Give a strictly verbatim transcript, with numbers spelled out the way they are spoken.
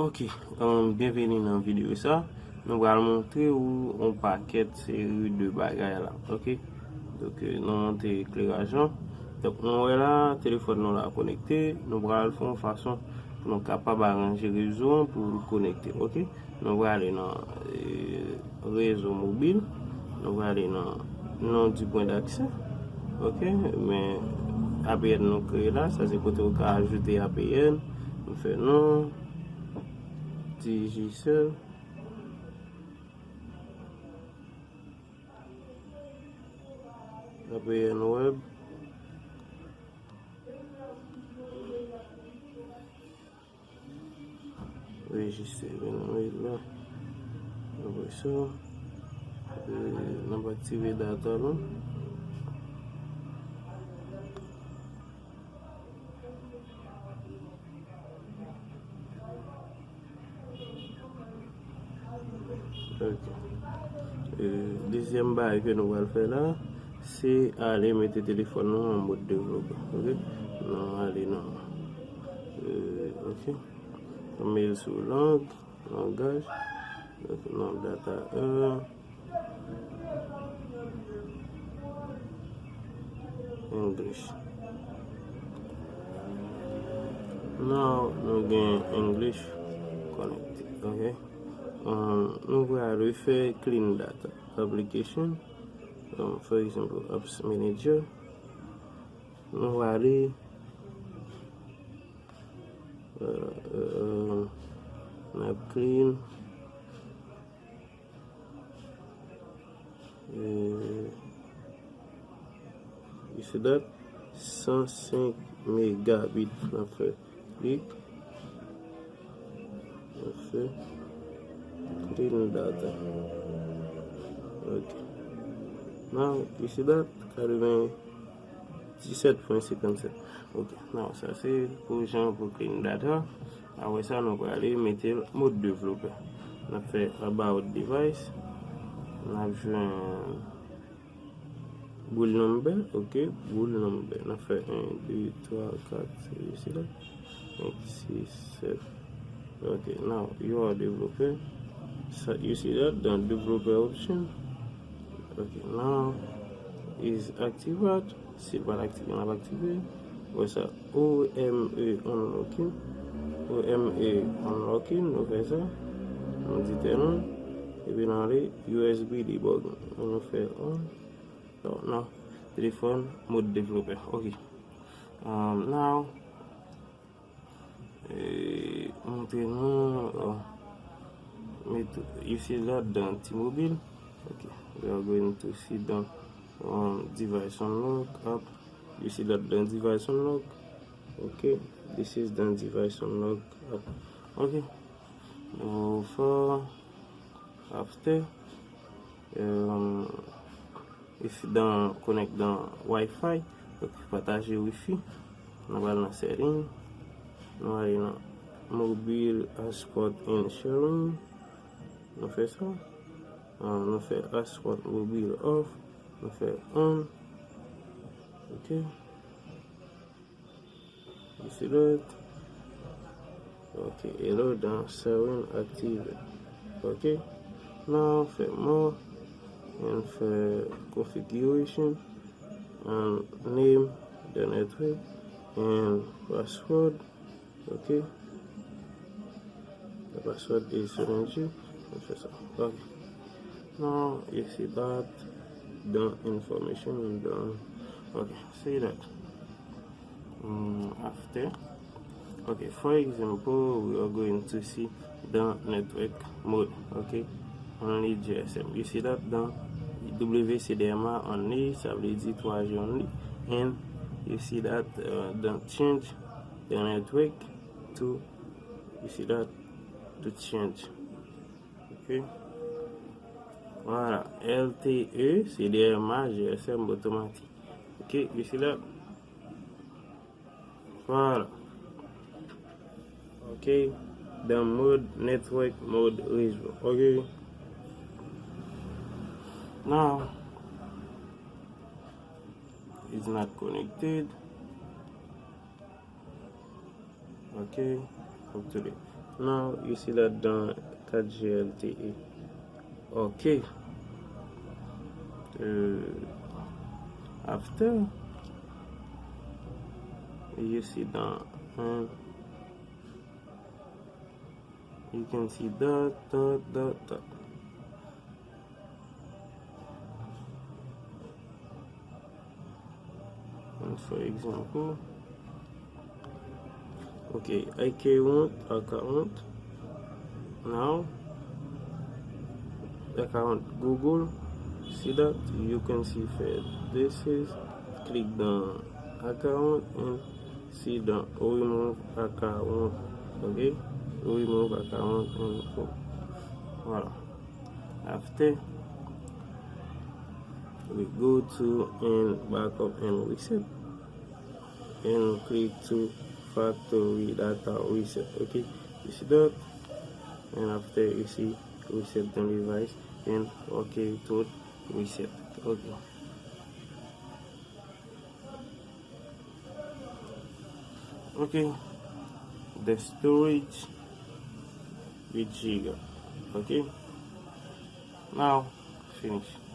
Ok, um, byenveni nan videyo sa. Nou pral montre ou yon pakèt seri de bagay la, ok? Donk, euh, nou monte ekleraj lan. Donk, nou wè la, telefòn nou la konekte. Nou pral fè yon fason pou nou kapab aranje rezo an pou l konekte, ok? Nou prale nan, euh, rezo mobil. Nou prale nan non du point d'accès. Ok, men A P N nou kreye la, sa se kote ou ka ajoute A P N. Nou fè non, Digicel, A P N web. Rejistre, men nou mete la. Apre sa, euh, n ap aktive data nou. Ok. Euh, dezyèm bagay ke nou pral fè la, se ale mete telefòn nou an mòd devlope, ok? Nou ale nan, euh, ok. Mete l sou lang, langaj. Donk, nan data un, English. Now, nou gen English connected, ok? Um, nou prale fè clean data application. Um, for example, apps manager. Nou prale, euh, euh, n ap clean. Euh, you see that? San senk megabit n ap fè. Klik. N ap fè clean data. Ok. Now, you see that? Katreven disèt pwen senkannsèt. Ok. Now, sa se pou jan pou clean data. Apre sa, nou prale mete mòd devlope. N ap fè about device. N ap jwenn bool number, ok, bool number. N ap fè en, de, twa, kat, you see that? Senk, sis, sèt. Ok, now, you are developer. Sa, you see that? Dans developer option. Ok, now, is active out. Si l pa t aktive, n ap aktive. Apre sa, O M E unlocking. O M E unlocking, nou fè sa. Nou di tèm. Epi nou ale U S B debug. Nou fè on. Non, non. Telefòn, mòd devlope. Ok. Um, now, e, montre nou, uh, met, you see that dans T-Mobile. Ok. We are going to see dans, um, device unlock app. You see that dans device unlock. Ok. This is dans device unlock app. Ok. Nou fè after, um, if dans, connect dans Wi-Fi, ok, pataje Wi-Fi. Nou pral nan setting. Nou ale nan mobile hotspot and sharing. Nou fè sa. Ah, nou fè hotspot mobile off. Nou fè on. Ok. You see that? Ok, allow dans sharing active. Ok. Now, fè more. And fè configuration. And name the network. And password. Ok. The password is seven G. Fè sa. Ok. Now, you see that. Dans information, dans. Ok, see that. Mm, after. Ok, for example, we are going to see dans network mode. Ok. Only G S M. You see that dans W C D M A only, sa vle di twa G only. And you see that, uh, dans change the network to, you see that, to change. Ok. Voilà. L T E, C D M A, G S M otomatik. Ok, you see that? Voilà. Ok. Dans mode network, mode réseau. Ok. Now, it's not connected. Ok. Up to date. Now you see that dan kat G L T E. Ok. Uh, after you see that, uh, you can see that, that, that, that. And for example, okay, account, account. Now, account Google. See that? You can see first. This is, click the account and see the remove account. Okay? Remove account and, oh, voilà. After, we go to and backup and reset. And click to factory data reset. Okay, you see that? And after you see reset the device and okay to reset. Okay. Okay. The storage with Giga. Okay. Now finish.